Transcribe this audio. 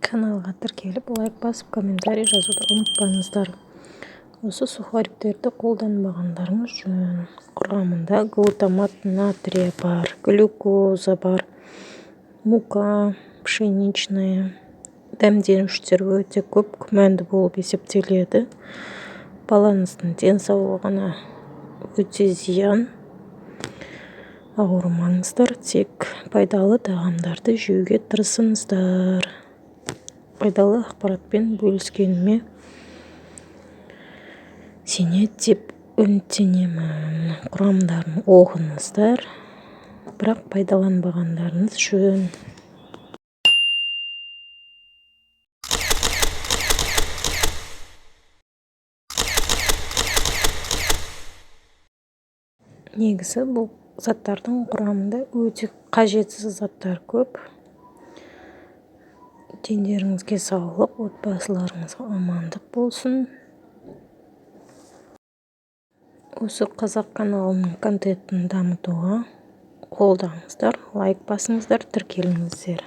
Каналға тіркеліп, лайк басып, комментарий жазуды ұмытпаңыздар. Осы сухариктерді қолданбағандарыңыз жөн. Құрамында глутамат натрия бар, глюкоза бар, мука пшеничная, дәмдеуіштер өте көп, күмәнді болып есептеледі. Балаңыздың денсаулығына өте зиян. Ауырмаңыздар, тек пайдалы тағамдарды жеуге тырысыңыздар. Пайдалы ақпаратпен бөліскеніме сенеді деп үміттенемін. Құрамдарын оқыңыздар, бірақ пайдаланбағандарыңыз жөн. Негізі бұл заттардың құрамында өте қажетсіз заттар көп. Дендеріңізге саулық, отбасыларыңызға амандық болсын. Осы қазақ каналының контентін дамытуға қолдаңыздар, лайк басыңыздар, тіркеліңіздер.